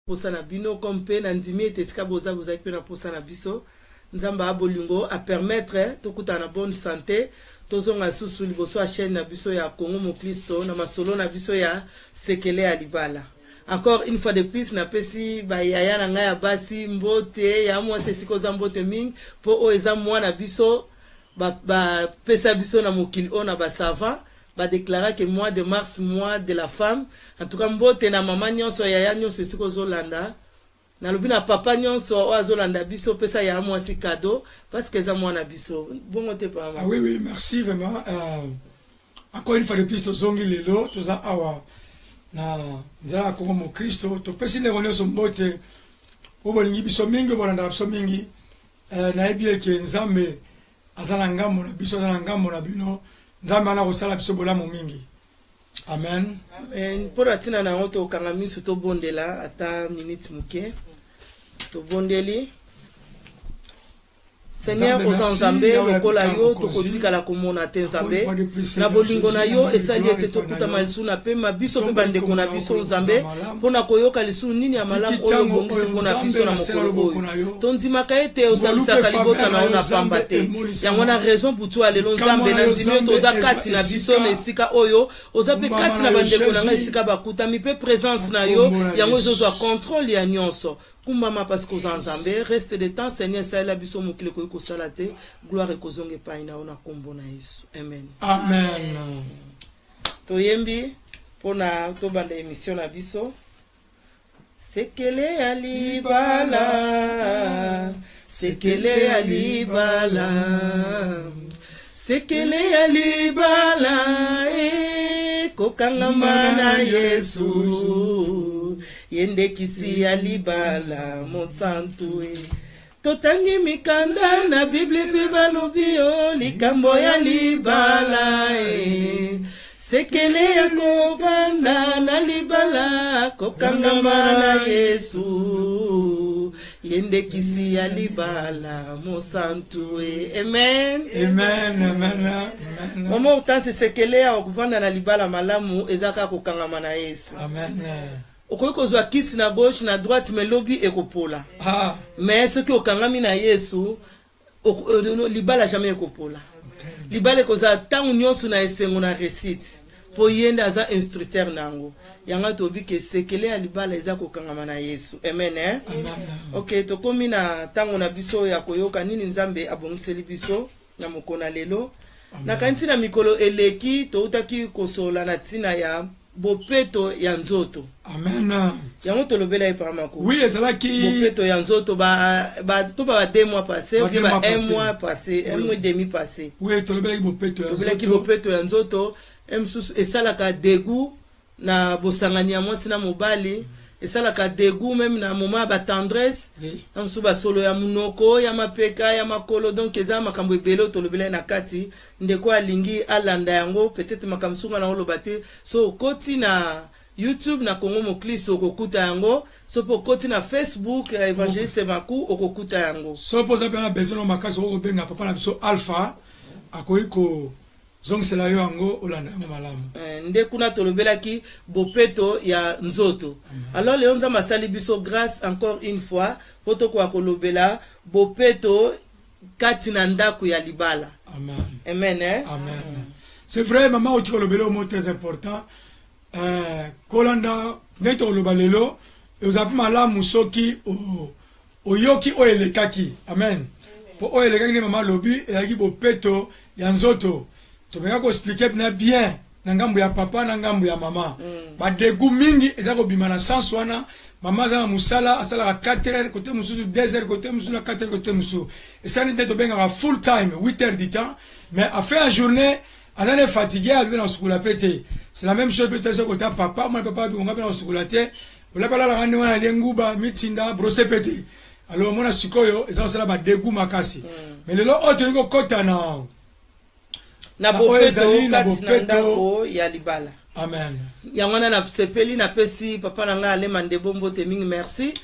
Posa na bino comme pe na ndimi ete esika boza bozalaki pe na posa na biso. Nzambe a bolingo a permettre tokutana na bonne sante tozonga lisusu liboso ya chaine na biso ya Congo Moklisto na masolo na biso ya sekele ya libala. Encore une fois de plus napesi ba yaya na ngai ya basi mbote, ya mwasi esika oza mbote mingi po oyo eza mois na biso ba ba pesa biso na mokili oyo na ba savants Ba declara que mois de mars mois de la femme en tout cas mbote na maman nionso yaya nionso esika ozo landa nalobi na papa nionso oyo azo landa biso pesa yaya mwasi cadeau parce que eza mwana biso bongo te papa Ah oui oui merci vraiment euh, encore une fois de plus tozongi lelo toza awa na nzela ya Congo mokristo topesi ndeko nyonso mbote oyo bolingi biso mingi bolandaka biso mingi euh, nayebi eke Nzambe Aza na ngambo na biso, aza na ngambo na bino. Nzambe wana akosala biso bolamu mingi. Amen. Amen. Mpo na ntina na yango tokanga miso tobondela ata minute moke. Tobondeli. Seigneur oza Nzambe lokola yo tokotikala komona te Nzambe na bolingo na yo esali ete tokutama lisusu na pema biso mpe bandeko na biso Nzambe mpo na koyoka lisusu nini ya malamu oyo obongisi mpo na biso na mokolo oyo. Tondimaka ete osambisaka libota na yo na pamba te. Yango wana raison butu ya lelo Nzambe, nandimi ete oza kati na biso na esika oyo, oza mpe kati na bandeko na ngai esika bakutami, mpe presence na yo yango ezozwa controle ya nyonso. Kumbama parce que oza Nzambe. Reste de temps Seigneur, salela biso mokili ekoki kosala te. Gloire ekozonga epai na yo na kombo na Yesu. Amen. Amen. Toyembi pona tobanda emission na biso. Sekele ya libala, sekele ya libala, sekele ya libala, eh, kokangama na Yesu, ye nde kisi ya libala mosantu e. Totangi mikanda na Biblia mpe balobi o likambo ya libala e. Sekele ya kovanda na libala, kokangama na Yesu, ye nde kisi ya libala mosantu e. Amen. Amen, amen, amen. Mama Hortense, sekele ya kovanda na libala malamu eza kaka kokangama na Yesu. Amen. Okoki kozwa kisi na gauche na droite mais lobi ekopola. Ah. Mais soki okangami na Yesu libala jamais ekopola. Libala ekozala ntango nyonso na esengo na réussite mpo ye nde aza instructeur na yango. Yango toyebi ke sekele ya libala eza kokangama na Yesu. Amen, eh? Amen. Ok, tokomi na ntango na biso ya koyoka nini Nzambe abongiseli biso na mokolo na lelo. Nakanisi na mikolo eleki toutaki kosolola na ntina ya bopeto ya nzoto. Amen. Yango tolobela ye par mako. Oui, ezalaki bopeto ya nzoto ba ba to ba 2 mois passé ou bien ba 1 mois passé, 1 mois et demi passé. Oui, tolobelaki bopeto ya nzoto. Tolobelaki bopeto ya nzoto, mosusu esalaka dégoût na bosangani ya mwasi na mobali, esalaka dégoût même na moment ya ba tendresse, na mosusu basolo ya munoko, ya mapeka, ya makolo, donc eza makambo ebele oyo tolobelaki na kati. Ndeko alingi alanda yango, peut-être makambo mosusu nga naoloba te, so okoti na YouTube na Congo Moklisto okokuta yango, so pe okoti na Facebook ya Evangeliste Maku okokuta yango. So pe oza pe na besoin na makasi okoki kobenga papa na biso Alpha, akoki ko zongisela yo yango olanda yango malamu. Nde kuna tolobelaki bopeto ya nzoto. Alors lelo Nzambe asali biso grace encore une fois po tokoka kolobela bopeto kati na ndako ya libala. Amen. Amen, eh? Amen. C'est vrai maman oti kolobela oyo mot très important. Kolanda ndenge tokoloba lelo ezala mpe malamu soki oyoki oyo elekaki. Amen. Po oyo elekaki nde mama alobi ezalaki bopeto ya nzoto. Tomeka ko expliquer na bien na ngambo ya papa na ngambo ya mama. Ba degout mingi eza kobima na sens wana. Mama aza na mosala asalaka 4 heures côté mosusu 2 heures côté mosusu na 4 heures côté mosusu. Esali nde tobengaka full time 8 heures du temps, mais à fin ya journée aza ne fatigué abe na kosukola pe te. C'est la même chose pe toza kota papa, mwana papa abonga pe na kosukola te. Olapa lalaka ndenge wana alie nguba mitinda brosse pe te. Alors mona sikoyo eza kosala ba degout makasi. Mais lelo oyo tolingi kokota na na Na oyo bopeto ezali na kati na bopeto. ndako ya libala. Amen. Yango wana nasepeli, napesi papa na ngai Alema Ndebo mbote mingi, merci.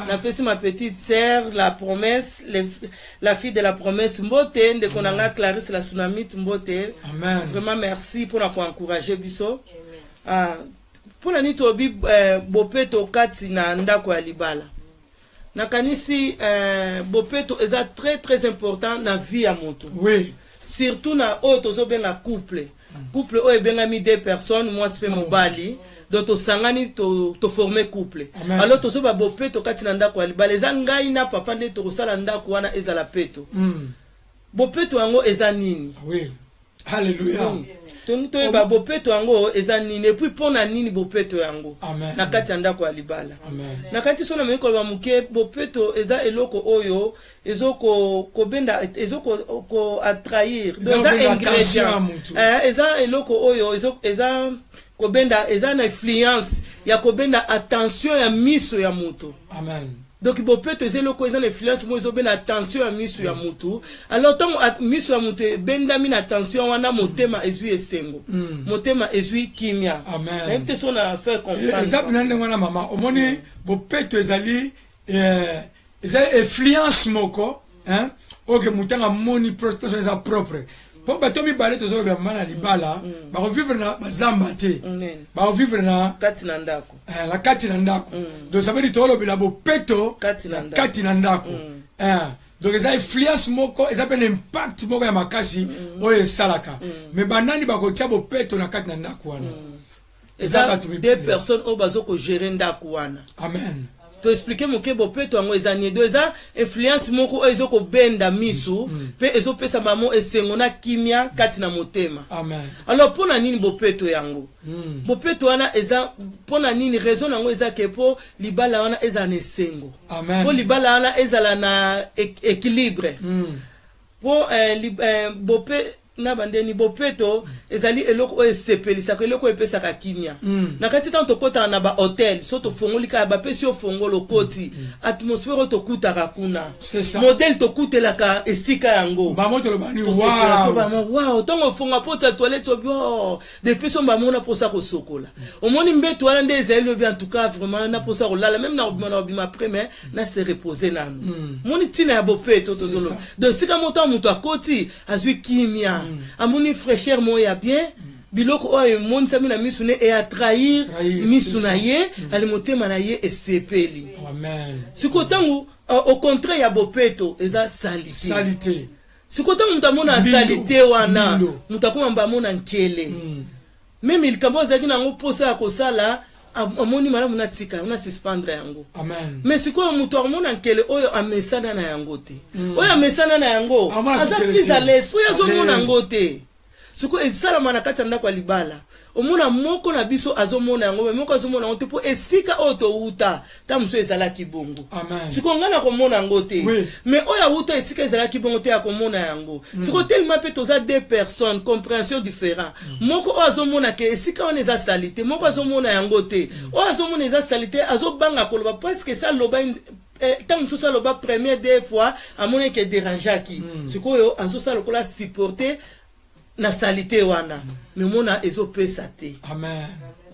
Napesi ma petite sœur la promesse, la fille de la promesse mbote, ndeko na ngai Clarisse la Tsunamite mbote. Amen. Vraiment merci pour na ko encourager biso. Ah, Mpo na nini tolobi bopeto kati na ndako ya libala? Nakanisi bopeto eza très très important na vie ya moto. Surtout na oyo tozobenga couple. Couple oyo ebengami deux personnes, mwasi mpe mobali, donc tosangani, toforme couple. Amen. Alors tozoba bopeto kati na ndako ya libala, eza ngai na papa nde tokosala ndako wana ezala peto. Bopeto yango eza nini? Oui, alléluia. Toyeba bopeto yango eza nini, et puis mpo na nini bopeto yango Amen. na kati ya ndako ya libala. Amen. Na kati so na mei koloba moke, bopeto eza eloko oyo ezokobenda, ezokoattrahir. Eza Eza kobenda attention ya ingrédient. mutu. Eza eloko oyo eza kobenda, eza na influence ya kobenda attention ya miso ya moto. Amen. Donc bopeto eza eloko eza na influence moko ezobenda attention ya miso ya motu. Alors ntango miso ya motu ebendami na attention wana, motema ezwi esengo, motema ezwi kimia. Amen. Nayebi te so na faire comprendre. Eza mpena ndenge wana, mama. Omoni, bopeto ezali eza influence moko, hein, oyo ke moto anga amoni place wana eza propre. Mpo bato mibale tozolobela, mama, na libala, bakovivre na bazamba te. Amen. Bakovivre na kati na ndako. Na kati na ndako. Donc ça veut dire tolobela bopeto Kati na ya ndako. Kati na ndako. Donc eza influence moko, eza mpe na impact moko ya makasi oyo esalaka. Mais banani bakotia bopeto na kati na ndako wana? Eza Eza bato deux mibale. personnes oyo bazokogérer ndako wana. Amen. Toexpliquer moke bopeto yango eza nini. Donc eza influence moko oyo ezokobenda misu mpe ezopesa bango esengo na kimia kati na motema. Amen. Alors mpo na nini bopeto yango? Bopeto wana eza mpo na nini? Raison yango eza ke mpo libala wana ezala na esengo, Amen. mpo libala wana ezala na équilibre, mpo bope na bandeni, bopeto ezali eloko oyo esepelisaka, eloko oyo epesaka kimia. Na kati ntango tokɔtaka na bahotel, so tofongoli kaka, bapesi yo fongolo, okoti, atmosphère oyo tokutaka kuna, C'est ça. modèle tokutelaka esika yango, Bango toloba ni tosepela. wow. Tobama wow. Ntango ofonga pota ya toilette, obi oh, depuis so bamona mposa kosokola, omoni mbeto wana nde ezali, lobi en tout cas vraiment na mposa kolala, même na kobima, na kobima après, mais na se repose nanu. Omoni ntina ya bopeto? C'est Tozoloba. ça. Donc esika moko ntango moto akoti, azwi kimia, amoni fraîcheur moko ya bien, biloko oyo emonisami na misu ne eattrahir Trahir, misu c'est na ça. ye, ali motema na ye esepeli. Amen. Sikoyo ntango au contraire ya bopeto eza saleté. Saleté. Sikoyo ntango moto amona Mbindo. saleté wana, Mbindo. moto akoma mba amona nkele. Même likambo azalaki nango mposa ya kosala, amoni malamu natika yango, nasuspendre yango. Amen. Mais sikoyo moto akomona nkele oyo amesana na yango te. Oyo amesana na yango Amona aza nkele plus te. à l'aise mpo ye azomona À l'aise. yango te. Sikoyo esalama na kati ya ndako ya libala, omona moko na biso azomona yango, mais moko azomona yango te, mpo esika oyo towuta ta mosusu ezalaki bongo. Amen. Sikoyo ngai nakomona yango te, mais oyo awuta esika ezalaki bongo te akomona yango. Sikoyo telema mpe toza deux personnes, compréhension différent. Moko oyo azomona ke esika wana eza saleté, moko azomona yango te. Oyo azomona eza saleté azobanga koloba, parce que sa aloba, ntango mosusu aloba première deux fois, amoni ke dérangeaki. Sikoyo azosala lokola supporter na saleté wana, mais omona ezopesa te. Amen,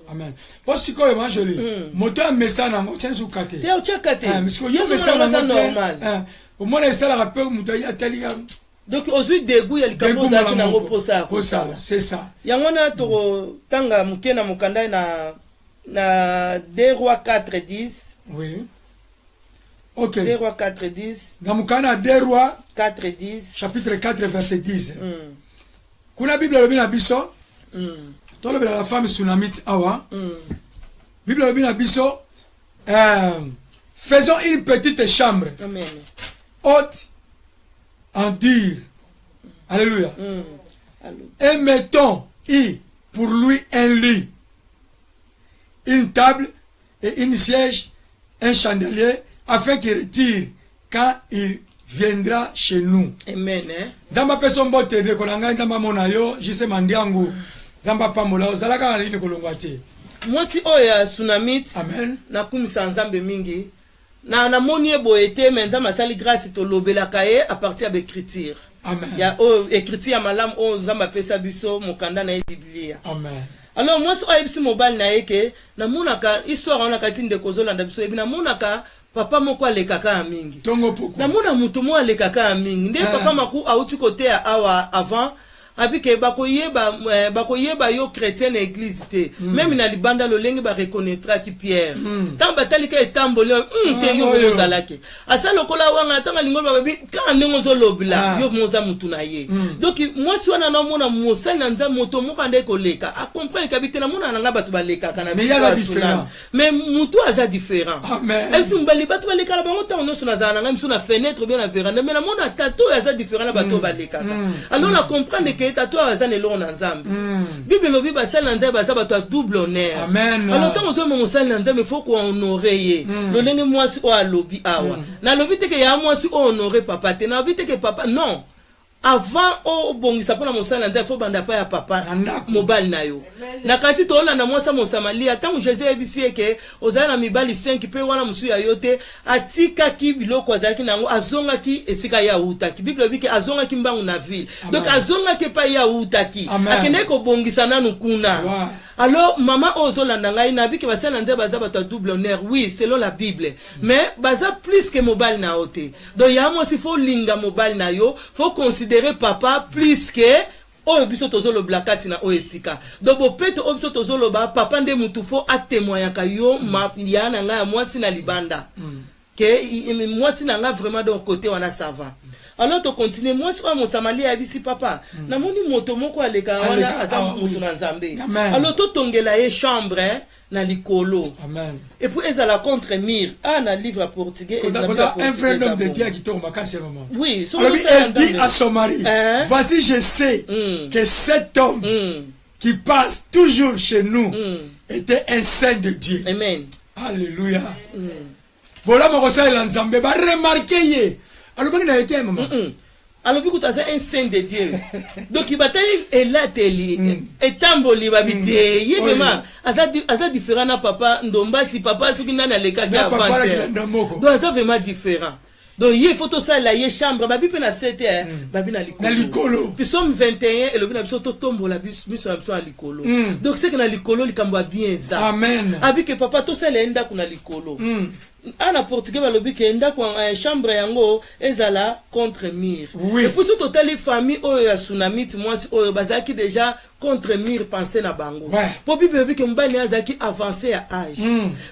amen. Mpo sikoyo, ma Jolie, moto amesana yango otyani suka te. Te, otyaka te. Mais sikoyo yo Ozomona mesana yango yango eza te. normal. Omona esalaka mpe moto atalika. Donc ozwi dégoût ya likambo ozalaki nango mposa ya kosala. C'est ça. Yango wana tokotanga moke na mokanda na 2 Rois 4 10. Oui, ok. 2 Rois 4 10. Na mokanda ya 2 Rois 4 10. Chapitre 4 verset 10. Kuna Bible elobi na biso, tolobela la femme sunamite awa. Bible elobi na biso, faisons une petite chambre Amen. Haute en dur, alléluia, Allo. Et mettons y pour lui un lit, une table et une siège, un chandelier, afin qu'il retire quand il viendra chez nous. Amen, hein? Nzambe apesa mbote, ndeko na ngai. Nzambe amona yo, Jise Mandiangu. Nzambe apambola. Ozalaka na nini kolongwa te. Mwasi oyo ya sunamite, Amen. nakumisa Nzambe mingi. Na namoni ye boye te, mais Nzambe asali grâce, tolobelaka ye à partir ya baécriture Amen. ya oyo écriture ya malamu oyo Nzambe apesa biso, mokanda na ye Biblia. Amen. Alors mwasi oyo ayebisi mobali na ye ke namonaka histoire wana kati, ndeko ozolanda biso, yebi, namonaka papa moko alekaka ya mingi. Ntongo pokwa. Namona moto moko alekaka ya mingi nde. Ah. Papa Maku auti koteya awa avant. Abike bakoyeba, bakoyeba yo chrétien na église te, même na libanda, lolenge bareconnaîtraki Pierre ntango batalika etamboli te, yo oyo. Ozalaki asa lokola wanga ntango alingi oloba, babi kaka ndenge ozolobela, yo moza mutu na ye. Donc mwasi wana naomona mosali na Nzambe, moto moko ande koleka, acomprendre kabi te, namona na ngai bato balekaka na Mais biso ye aza ya différent. Tsunami. Mais mutu aza différent. Amen. Esi mobali, bato baleka na bango ntango nyonso, nazala na ngai miso na fenêtre, bien na véranda, mais namona tata oyo aza différent na bato oyo balekaka. Alors na comprendre ke tata oyo aza na eloko na Nzambe. Bible elobi basali na Nzambe baza bato ya double honneur. Amen. Alors ntango ozomema mosali na Nzambe, faut kohonorer ye lolenge mwasi oyo alobi awa. Nalobi te ke ya mwasi oyo honore papa te, nalobi te ke papa non. Avant obongisa mpona mosali na Nzambe, faut banda pa ya papa, Na ndako. mobali na yo. Na kati toolanda mwasi ya Mosamalia, ntango Jésus ayebisi ye ke ozali na mibali 5 mpe wana mosusu ya yo te, atikaki biloko azalaki na yango, azongaki esika ye awutaki. Bible elobi ke azongaki mbangu na ville, donc azongaki epai ye awutaki. Amen. Akendaki kobongisa nanu kuna. Alors mama oyo ozolanda ngai, nayebi ke basali na Nzambe baza bato ya double honneur, oui, selon la Bible, mais baza plus ke mobali na yo te. Donc ya mwasi, faut olinga mobali na yo, faut considérer papa plus ke oyo biso tozolobela kati na oyo esika. Donc bopeto oyo biso tozoloba, papa nde mutu faut atémoignaka yo, ma, ya na ngai ya mwasi na libanda, ke mwasi na nga vraiment, donc côté wana ça va. Alors tocontinue. Mwasi oyo Mosamalia ayebisi papa: namoni moto moko aleka wana, Aleka, aza ah, moto oui. na Nzambe. Amen. Alors totongela ye chambre, hein, na likolo. Amen. Et puis ezala contre mur. Ah, na livre ya portugais, Koza exemplaire koza un vrai portugais homme de eza Dieu bon. qui tombe makasi ya maman. Oui, soki Alors, osala elle dit Nzambe. à son mari, Hein? voici, je sais que cet homme qui passe toujours chez nous était un saint de Dieu. Amen. Alléluia. Bolamu kosalela Nzambe, baremarquer ye. Alobaki na ye te, mama. Alobi kutu aza un saint de Dieu. Donc batali elateli, etamboli, babi te, ye Oyo. vraiment aza différent na papa Ndombasi, papa soki nani alekaki Na papa avant. alaki moko. Donc aza vraiment différent. Donc ye, faut tosalela ye chambre. Babi mpe na se te, eh, babi na likolo. Na likolo. Psaume 21 elobi na biso totombola miso na biso na likolo. Donc seke na likolo likambo ya bien eza. Amen. Abi ke papa, tosala ye ndako na likolo. Ana portugais balobi ke ndako, chambre yango ezala contre mur. Et puis so totali famille oyo ya Sunamite, mwasi oyo bazalaki déjà contre mur, pensée na bango, mpo Bible elobi ke mobali na ye azalaki avancé ya âge.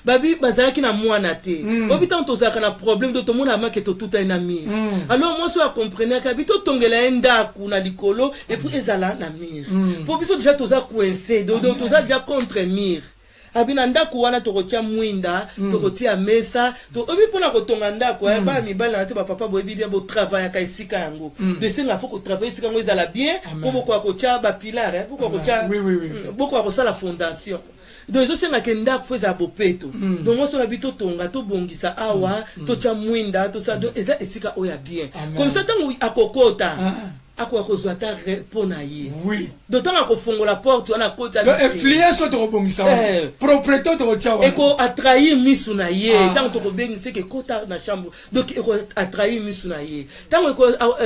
Babi bazalaki na mwana te. Obi ntango tozalaka na problème, do tomona make totutani na mur. Alors mwasi oyo acomprenaki, abi totongela ye ndako na likolo et puis ezala na mur, mpo biso déjà toza coincé, donc toza déjà contre mur. Abi na ndako wana tokotia mwinda, tokotia mesa. Obi mpona kotonga ndako, bana mibali na ti bapapa boyebi bien, botravaillaka esika yango. Do esenga faut kotravailler esika yango ezala bien, Amen. mpo bokoka kotia bapilare, bokoka kotia Oui. Bokoka kosala fondation. Donc ezosengaka ndako faut ezala bopeto. Donc mwasi wana bi totonga, tobongisa awa, totia mwinda, tosala. Donc eza esika oyo ya bien. Amen. Comme ça ntango akokota, akoka kozwa ata repos na ye. Donc ntango akofongola porte wana, akoti. Donc influence oyo tokobongisa wana, propreté oyo tokotia wana, ekoattraire misu na ye. Ntango tokobengisa eke ekota na chambre, donc ekoattraire misu na ye. Ntango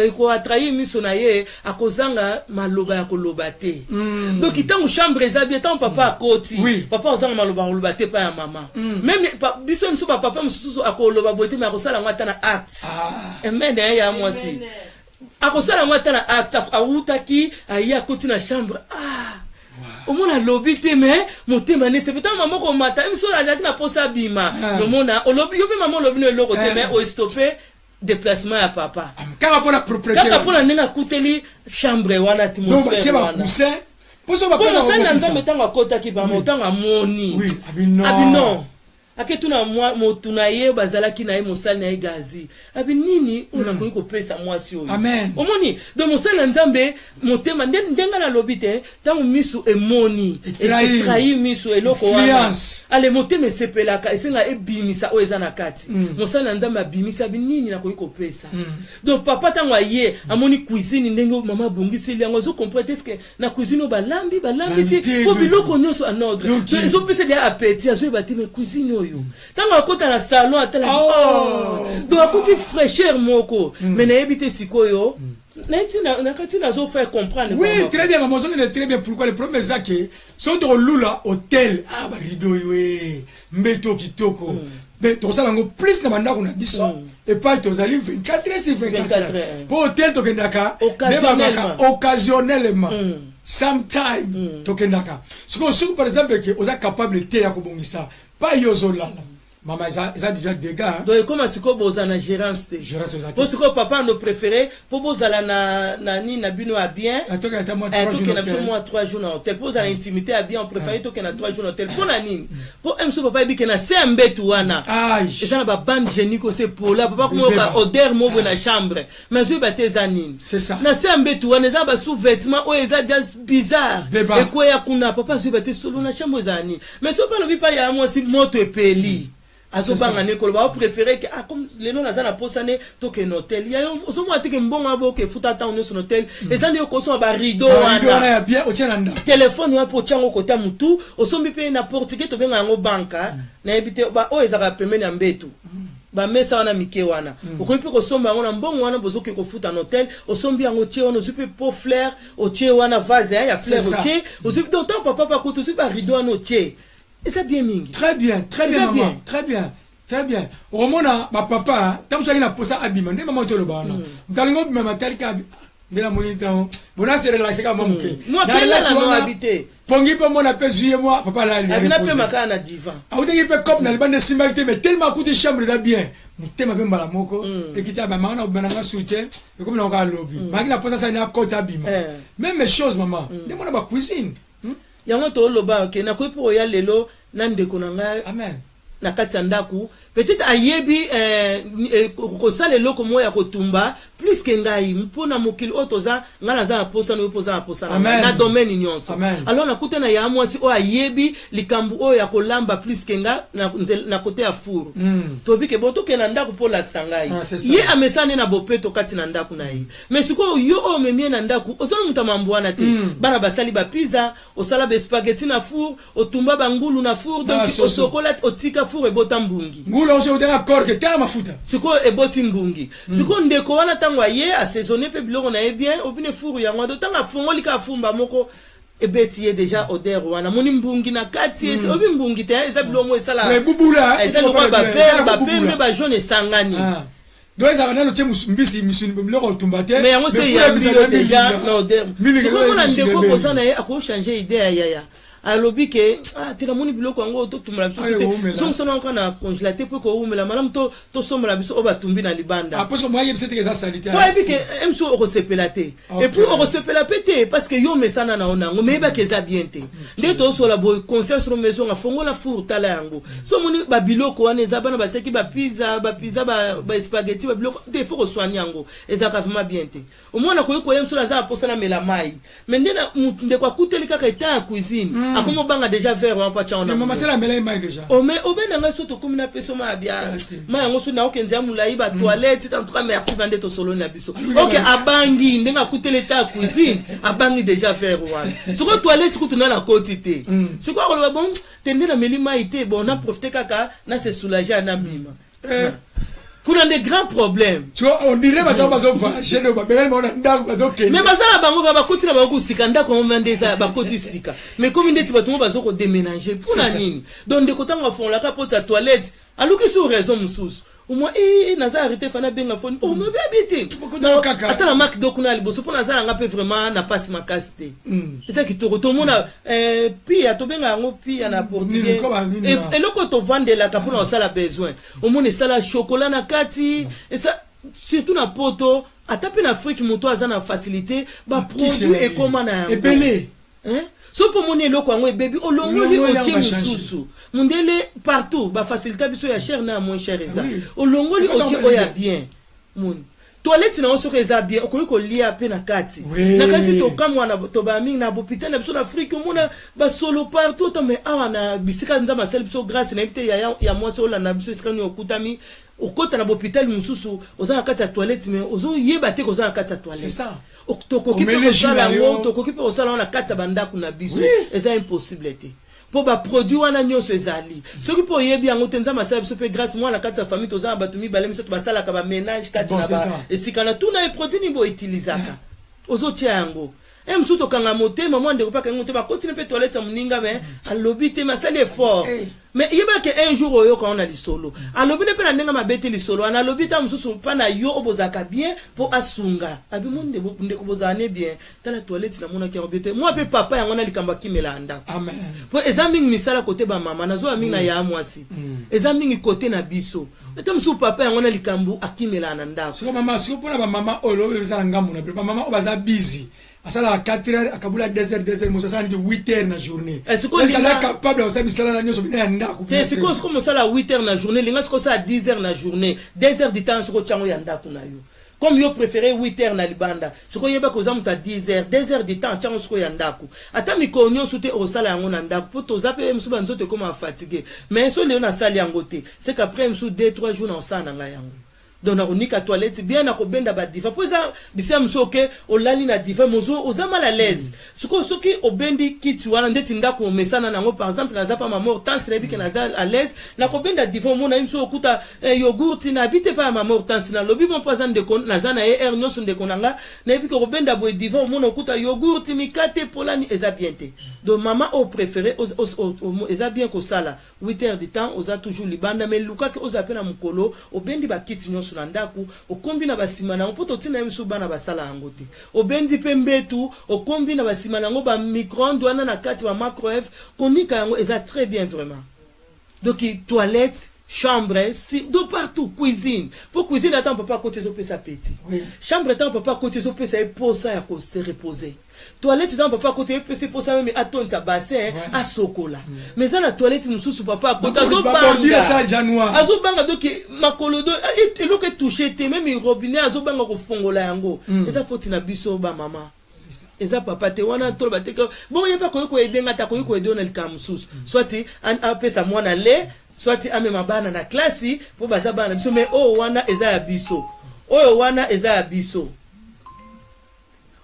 ekoattraire misu na ye, akozanga maloba ya koloba te. Donc ntango chambre eza bien, ntango papa akoti, papa akozanga maloba ya koloba te epai ya mama. Même biso misu bapapa mosusu akoloba boye te, mais akosala yango ata na acte. Amen. Ya mwasi akosala yango ata na acte. Awutaki, aye, akoti na chambre, ah, omona alobi te, mais motema nese pe. Ntango mama komata, miso azalaki na posa abima. Omona olobi yo mpe mama, olobi no eloko te, mais ostopper déplacement ya papa. Kaka mpona propreté. Kaka mpona ndenge akuteli chambre wana, Donc atmosphère batie wana. bacoussin mposo. Mpo mosali na Nzambe, ntango akotaki bama, ntango amoni, Oui, abi non. Abi non, aketuna motu na ye bazalaki na ye, mosali na ye Gazi, abi nini oyo nakoki kopesa mwasi oyo? Amen. Omoni, donc mosali na Nzambe, motema ndenge nalobi te, ntango misu emoni, Etrahir. etrahir misu eloko wana. Influence. Ale motema esepelaka, esenga ebimisa oyo eza na kati. Mosali na Nzambe abimisi, abi nini nakoki kopesa? Donc papa ntango aye, amoni cuisine ndenge mama abongiseli yango, azocomprendre te, est-ce na cuisine oyo balambi, balambi Balambi te, te, po biloko nyonso en ordre. Donc, Donc ezopesa deya appétit, azoyeba te, mais cuisine oyo, ntango akota na salon, atala, Oh. donc akuti fraîcheur moko. Mais nayebi te sikoyo, nayebi ti na kati nazofaire comprendre Oui, vraiment. très bien, maman, ozokende très bien. Pourquoi? Le problème eza ke soki tokolula hotel, ah, barideau, we mbeto kitoko. Mais tokosala yango plus na bandako na biso epai tozali 24 heures sur 24 24 heures. heures. Mpo hotel tokendaka nde Occasionnellement. babaka occasionnellement, sometime tokendaka. Sikoyo soki par exemple ke oza capable te ya kobongisa pa yo ozolala, mama, eza déjà dégâts, hein. Donc ekóma sikoyo bozala na gérance te. Gérance eza te. Mpo sikoyo papa ando préféré mpo bozala na nini na bino ya bien. Tokenda ata mwa 3 jours tokenda biso hôtel. mwa 3 jours na hotel mpo ozala intimité ya bien. Opréféré tokenda 3 jours na hotel mpo na nini? Mpo mso papa yebi ke na se ya mbetu wana Ai. eza na babande hygiénique ose pola papa komoyoka Ebeba. odeur mo boye na chambre, mais azoyeba te eza nini. C'est ça. Na se ya mbetu wana eza na basous-vêtement oyo eza just bizarre, Beba. ekweya kuna. Papa azoyeba te solo na chambre ezala nini. Mais so mpe alobi pa ya mwasi, moto epeli, azobanga ne koloba, opréféré ke ah, comme lelo naza na posa ne tokende hotel ya yo. Ozomona teke mbongo ya boke efuta ntango nyonso na hotel eza nde okosomba barideau Barideau wana wana ya bien otie na ndako. Telefone wana mpo otia yango kota mutu osombi mpe na portugais tobenga yango banka, nayebi te oyo ezalaka pembeni ya mbetu, bamesa wana mike wana. Okoki mpe kosomba yango na mbongo wana bozoki kofuta na hotel. Osombi yango, otie wana, ozwi mpe pot fleur, otie wana vase ya fleur. C'est ça. Otie, ozwi donc ntango papa pakuta, ozwi barideau wana, otie, eza bien mingi. Très bien, très bien. Eza Maman. bien. Très bien, très bien. Okomona bapapa ntango soki na posa abima nde mama toloba wana, moto alingi obima matali ka nde namoni ntango bona se relaxe kaka mwa moke. Mwa Na kenda relaxe na no wana, abi te. Pongi mpe mona mpe zwi ye mwa papa alali. Abina mpe makala na divan. Akutaki mpe cope na libanda esimbaki te, mais tellement akuti chambre eza bien, motema mpe mbala moko ekiti. Abamaka na obima nanga su te, ekomi nango kaka lobi maki na posa asali na akoti abima. Même chose, mama, nde mona bacuisine. Yango toloba ke nakoki mpo koya lelo na ndeko na ngai Amen. Na kati ya ndako, peut-être ayebi kosala eloko moko ya kotumba plus ke ngai. Mpo na mokili oyo toza, ngai naza na posa na yo mpo oza na posa na ngai Amen. na domaine nyonso. Amen. Alors nakuta na ya mwasi oyo ayebi likambo oyo ya kolamba plus ke nga na kote ya four. Tobi ke bon, tokende na ndako mpo olakisa ngai. Ah, c'est ça. Ye amesana nde na bopeto kati na ndako na ye, mais sikoyo yo oyo omemi ye na ndako, ozala moto ya mambo wana te. Bana basali bapiza, osala baspaghetti na four, otumba bangulu na four, donc Ah, soso. osokola, otika four ebota mbungi. Ngulu oso otaka korke tala mafuta. Sikoyo eboti mbungi. Sikoyo ndeko wana ntango aye assaisonne mpe biloko na ye bien, obine four yango wana, ntango afongoli kaka fumba moko ebeti ye déjà odeur wana, moni mbungi na kati. Obi mbungi te, eza biloko moko esala Ebubula. Eza lokola bavert, bapembe, bajaune esangani. Donc ezalaka nano tie mbisi, misuni, biloko otumba te. Mais yango se Mais eyambi fula yo ebisaka déjà milinga. na odeur. Milinga Sikoyo mona eza ndeko ebeli. koza na ye akochange idée ya yaya, alobi ke ah, te namoni biloko yango totumbela biso Ayo, te. owumela. Zongisa nango kaka na congélateur mpo ekowumela malamu. Tosombola biso oyo batumbi na libanda. Ah, parce que moi yebisa te eza salité. Po ayebi ke mso okosepela te. Et puis okosepela mpe te parce que yo omesana na yo nango, mais yebaki eza bien te. Nde tozosola boye, conscience no mezonga, fongola four, tala yango. So omoni babiloko wana eza bana baseki bapiza, bapiza, baspaghetti, babiloko te, faut kosoigner yango, ezalaka vraiment bien te. Omwana koyi koya mosu aza na posa namela mai, mais nde na ndeko akuteli kaka eta ya cuisine, akomi obanga déjà verre wana po atya wana. Mama sala amela ye mai déjà. Ome obenda ngai so tokomi na peso mai ya bia. Ah, te. Mai yango so naokenzi ya molai batoilette. En tout cas merci vande, tosololi na biso. Aluki Ok. kaka. Abangi ndenge akuteli eta ya cuisine, abangi déjà verre wana. Sikoyo toilette kutu na nakoti te. Sikoyo akoloba bon te, nde nameli mai te, bon na profite kaka na se soulage, anabima kuna nde grand problème. Tu vois, on dirait bato bazovoyage no babengani bango na ndako, bazokende. Mais baza na bango va bakoti na bango kosika ndako yango nde eza bakoti sika, mais komi ndeti bato ngo bazo kodéménage mpona C'est ça. nini. Donc ndeko ntango afongolaka poti ya toilette, aluki sur raison mosusu omoi naza arrêté fana abenga foni oh mabebi te. Bokota kaka. Ata na marque do kuna ya liboso mpo naza nanga mpe vraiment na pasi makasi te. Eza kitoko tomona pia, tobenga yango pia na portugais. Nini, koba nini na? Eloko tovandelaka mpona kosala besoin, omona esala chocolat na kati, esa surtout na poto, ata mpe na Afrique moto aza na facilité baproduit Kisi ekóma na yango ebele. Hein? So mpo omoni eloko yango ebebi, olongoli, Olongoli yango, otie bachange. mosusu. Mondele partout bafacilité biso ya cher na ya moins cher eza. Olongoli, Ekota otie ngo oyo ya libre. bien. Moni toilette na yo soki eza bien, okoki kolia mpe na kati. Na kati tokamwa na tobaya mingi na bopita na biso na Afrique, omona basolo partout to, mais awa na bisika Nzambe asali biso grâce. Nayebi te yaya ya mwasi olanda biso esika nini okutami, okota na bopitali mosusu, oza na kati ya toilette mais ozoyeba te koza na kati ya toilette. C'est ça. Tokoki mpe Omeli jus kosala na yango, yo. tokoki mpe kosala yango na kati ya bandako na biso. Eza impossible te mpo baproduit wana nyonso ezali. Soki mpo oyebi yango te, Nzambe asala biso mpe grâce, mwana kati ya famille toza na bato mibale misato basalaka baménage kati Bon, na c'est ba ça. esika na tuna ye produit nini boutilisaka, ozotia yango e mosusu tokanga motema. Mwa ndeko mpe akangi motema, akotini mpe toilette ya moninga, mais alobi te, mais asali effort. Eh. Mais yeba ke un jour oyoka ngo na lisolo. Alobi ne mpe na ndenge mabe te lisolo wana, alobi ta mosusu mpa na yo oyo bozalaka bien mpo asunga. Abi mo ndeko bozala ne bien, tala toilette namonaki yango bien te. Mwa mpe papa yango na likambo akimela ya ndako. Amen. Po eza mingi misala kote ba mama, nazoya mingi na ya mwasi. Eza mingi kote na biso. Ata mosusu papa yango na likambo akimela na ndako. Siko mama, siko mpona bamama oyo lobi eza na ngambo na bino, bamama oyo baza busy, asalaka 4 heures, akabula 2 heures, 2 heures, mosusu asala neti 8 heures na journée. Eh, sikoyo Est-ce que aza capable ya kosala misala na nyonso bino ya ndako? Te, sikoyo sikoyo mosala 8 heures na journée, linga sikoyo osala 10 heures na journée, 2 heures du temps sikoyo otyango ya ndako na yo. Comme yo préféré 8 heures na libanda, sikoyo yebaka oza moto ya 10 heures, 2 heures du temps otyango sikoyo ya ndako. Ata mikolo nyonso te osala yango na ndako, mpo toza mpe mosusu banzoto ekóma fatigue. Mais so lelo nasali yango te, c'est qu'après mosusu 2 3 jours na osala na ngai yango. Donc nakonika toilette bien, nakobenda badivan, mpo eza bisika mosusu oke olali na divan mozo oza mal à l'aise. Sikoyo soki obendi kiti wana ndeti ndako omesana nango, par exemple naza pa mama Hortense, nayebi ke naza à l'aise, nakobenda divan, omona ye mosusu okuta yogourt nayebi te pa ya mama Hortense, nalobi bon mpo aza ndeko, naza na ye heure nyonso, ndeko na nga, nayebi ke kobenda boye divan, omona okuta yogourt, mikate, polani, eza bien te. Donc mama oyo préféré eza bien kosala 8 heures du temps, oza toujours libanda, mais lukaki ozala mpe na mokolo obendi bakiti nyonso na ndako, okombi na basima na yango, mpo totina ye mosusu bana basala yango te. Obendi mpe mbetu, okombi na basima na yango, bamicro-onde wana na kati, bamicrowave, konika yango eza très bien vraiment. Donc toilette, chambre, si, de partout, cuisine, po cuisine ata papa akoti ezopesa appétit. Chambre, ntango papa akoti ezopesa ye posa ya kose reposer. Toilette, ntango papa akoti epesi posa meme atondisa bassin, asokola. Mais eza na toilette mosusu, papa akoti Babordure esala déjà noir. Azobanga, donc makolo do eloko etouche te, même robinet azobanga kofongola yango. Eza foti na biso bamama. C'est ça. Eza papa te wana, toloba te ke bongo ye mpe akoki koaider nga te, akoki koaider yo na likambo mosusu, soit apesa mwana le, soit amema bana na klasi, mpo baza bana na biso. Mais oyo wana eza ya biso, oyo wana eza ya biso,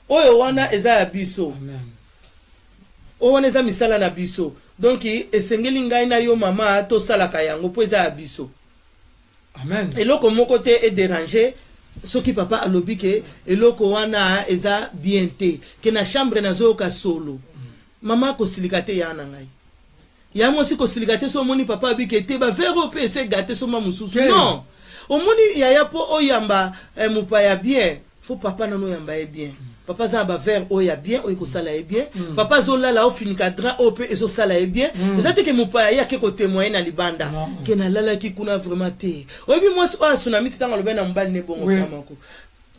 oyo wana eza ya biso. Amen. Oyo wana eza misala na biso, donc esengeli ngai na yo mama tosalaka yango mpo eza ya biso. Amen. Eloko moko te edéranger soki papa alobi ke eloko wana eza bien te, ke na chambre nazoyoka solo. Mama kosilika te, ya na ngai ya mwasi kosilika te. So omoni papa abi ke te, baverre oyo mpe ese gâté, somba mosusu. Te. Non, omoni yaya, mpo oyamba mopaya bien, faut papa nano oyamba ye bien. Papa aza na baverre oyo ya bien, oyo ekosala ye bien. Papa azolala, ofinika drap oyo mpe ezosala ye bien. Eza te ke mopaya ye ake kotémoigner na libanda Non. ke nalalaki kuna. Vraiment te. Oyebi mwasi oyo asunami te ntango alobai na mobali ne bongo. Vraiment ko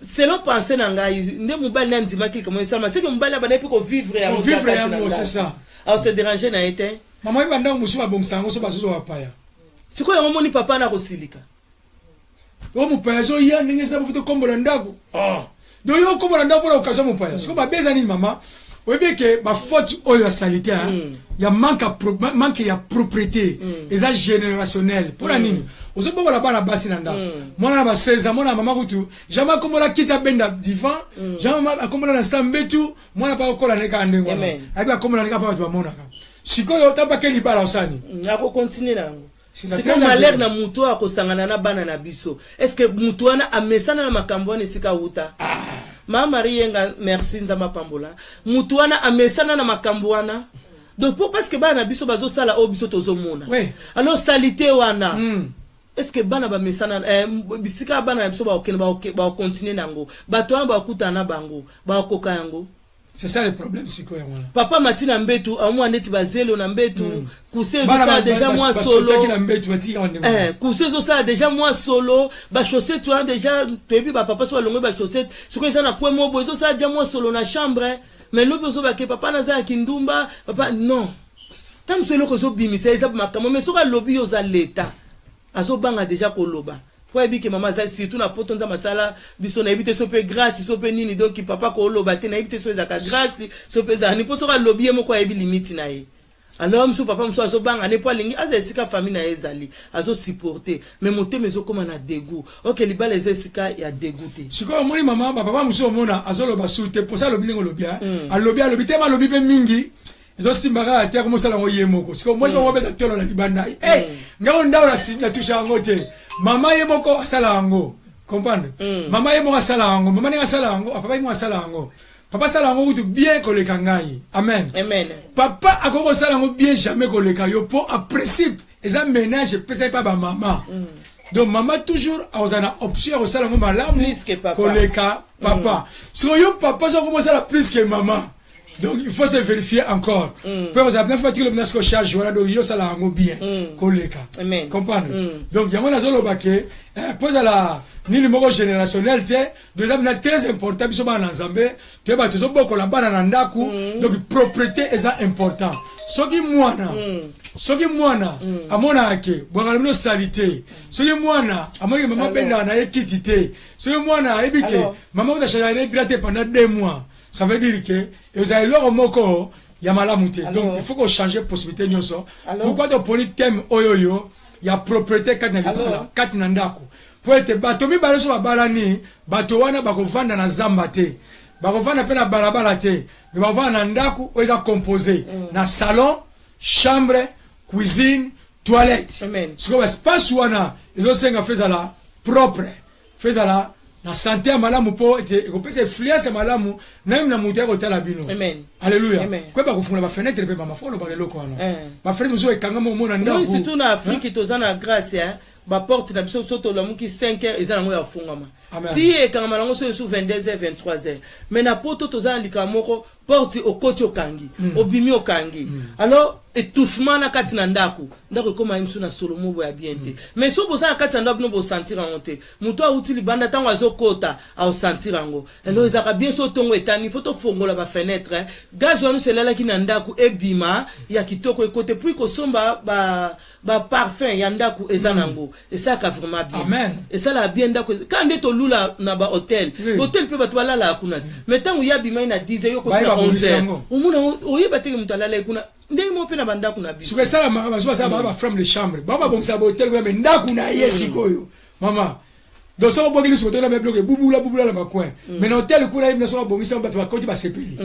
selon pensée na ngai nde mobali ne andimaki likambo esalama, seke mobali abandaki mpe kovivre yango. Kovivre kati na yango, ndako. C'est ça. Aose déranger na ye te. Mama, oyebi bandako mosusu babongisa yango so bazozwa bapaya. Sikoyo yango omoni papa na kosilika. Oyo mopaya azoya ndenge eza bofu tokombola ndako. Ah. Donc yo okombola ndako mpona occasion mopaya. Sikoyo babeza nini mama? Oyebi ke bafaute oyo ya saleté, hein, ya manque ya propreté eza générationnel. Mpona nini? Ozobokola bana basi na ndako, mwana na ba 16 ans, mwana ya mama kutu jamais akombola kiti, abenda divan, jamais akombola na sa mbetu. Mwana mpa akokola ne kaka ndenge wana. Amen. Ayebi akombola ne kaka mpa bato bamonaka. Sikoyo tapake libala, osala nini? Akocontinuer na yango. C'est sikoyo très malheur dangereux. Na motu oyo akosangana na bana na biso, est ce que motu wana amesana na makambo wana esika awuta? Mama Marie Yenga, merci, Nzambe apambola. Motu wana amesana na makambo wana, donc po parce que bana na biso bazosala oyo biso tozomona. Alors saleté wana, est ce que bana bamesana bisika bana na biso bakokende, bakocontinuer na yango, bato wana bakokutana na bango, bakokoka yango? C'est ça le problème sikoyo yango wana. Papa mati na mbetu, amwa ndeti bazelo na mbetu, coussin Bana ezosala déjà mwa solo. Basotaki na mbetu, batikaka ndenge wana. Coussin ezosala déjà mwa solo, bachaussette wana déjà toyebi bapapa so balongoli bachaussette, sikoyo eza na coin moko boye, ezosala déjà mwa solo na chambre. Mais lobi ozobake papa naza ya kindumba, papa non, ta mosu eloko ezobimisa eza makambo. Mais soki alobi yo oza leta, azobanga déjà koloba po ayebi ke mama azali surtout na poto. Nzambe asala biso, nayebi te so mpe grâce so mpe nini. Donc papa koloba te, nayebi te so ezalaka grâce so mpe ezala nini, mpo soki alobi ye moko ayebi limite na ye. Alors mosusu papa mosusu azobanga ne mpo alingi aza esika famille na ye ezali, azosupporter, mais motema ezokóma na dégoût. Ok, libala eza esika ya dégoût te. Sikoyo omoni mama, bapapa mosusu omona azoloba su te, posa alobi ndenge olobi, alobi, alobi te, ma alobi mpe mingi, ezosimba kaka te, akomosala yango ye moko. Sikoyo mwasi bango abeta tolo na libanda: e ngai ndao natusha yango te, mama ye moko asala yango. Comprendre, mama ye moko asala yango, mama ndenge asala yango, papa ye moko asala yango, papa asala yango kutu bien koleka ngai. Amen. Amen. Papa akoki kosala yango bien jamais koleka yo, mpo a principe. Eza ménage epesaki mpa bamama. Donc mama toujours akozala na option ya kosala yango malamu Plus que papa. Koleka papa. Sikoyo yo papa soki okomosala plus que mama, donc il faut se vérifier encore mpo kozala na fatikelo na siko charge wana. Donc yo osala yango bien koleka. Amen. Comprendre? Donc yango nazoloba ke mpo ezala nini moko générationnel te. Donc eza mpenza très important, biso bana na Nzambe toyeba tozobokola bana na ndako. Donc propreté eza important. Soki mwana amonaka ke bwakala bino sali te, soki mwana amonaki mama Alors. abendaka na ye kiti te, soki mwana ayebi ke Alors. mama kuta change ne drap te pendant 2 mois, ça veut dire ke ezala eloko moko ya malamu te. Alors. Donc il faut kochanger possibilité nyonso. Alors. Pourquoi toponi thème oyo ya propreté kati na libala, Alors. kati na ndako? Po ete bato mibale so babalani, bato wana bakovanda na zamba te, bakovanda mpe na balabala te, me bakovanda na ndako oyo eza composé na salon, chambre, cuisine, toilette. Amen. Sikoyo baespace wana ezosenga faut ezala propre, faut ezala na santé ya malamu, mpo ete ekopesa influence ya malamu nayemi na moto ya kotala bino. Amen. Alleluya. Amen. Koyeba kofungola bafenêtre mpe, mama, faut olobaka eloko wana. Eh. Bafenêtre mosusu ekangama, omona ndako. Nous, surtout na Afrique, toza na grâce ya baporte na biso. So tolamuki 5 heures, eza nango ya fungama. Amen. Ti ekangama nango so esu 22 heures, 23 heures. Mais na Poto toza na likambo moko: porte okoti, okangi, obimi, okangi. Alors étouffement na kati na ndako. Ndako ekóma ye mosu na solo moko ya bien te. Mais so boza na kati ya ndako, bino bosentir yango te. Moto awuti libanda, ntango azokota, aosentir yango. Alors ezalaka bien so ntongo etani, faut tofongola bafenêtre, gaz wana nyonso elalaki na ndako ebima ya kitoko ekote. Puis kosomba baparfum ya ndako eza nango, esalaka vraiment bien. Amen. Esalaka bien ndako ka nde tolula na bahotel. Hotel mpe bato balalaka kuna te, mais ntango ye abimai na 10 heures, yo koti na Bayeba 11 bongisa heures, yango. omona, oyeba teke moto alalaki kuna. Ndenge moko mpe na bandako na biso. Sikoyo esalamaka, baso basala baa bafemme de chambre, bao babongisa bahotel kuna, me ndako na ye sikoyo mama, donc soki obongi lisusu kotola, me biloko ebubula bubula na bacoin. Mais na hotel kuna, ye bina soki abongisa, bato bakoti, basepeli.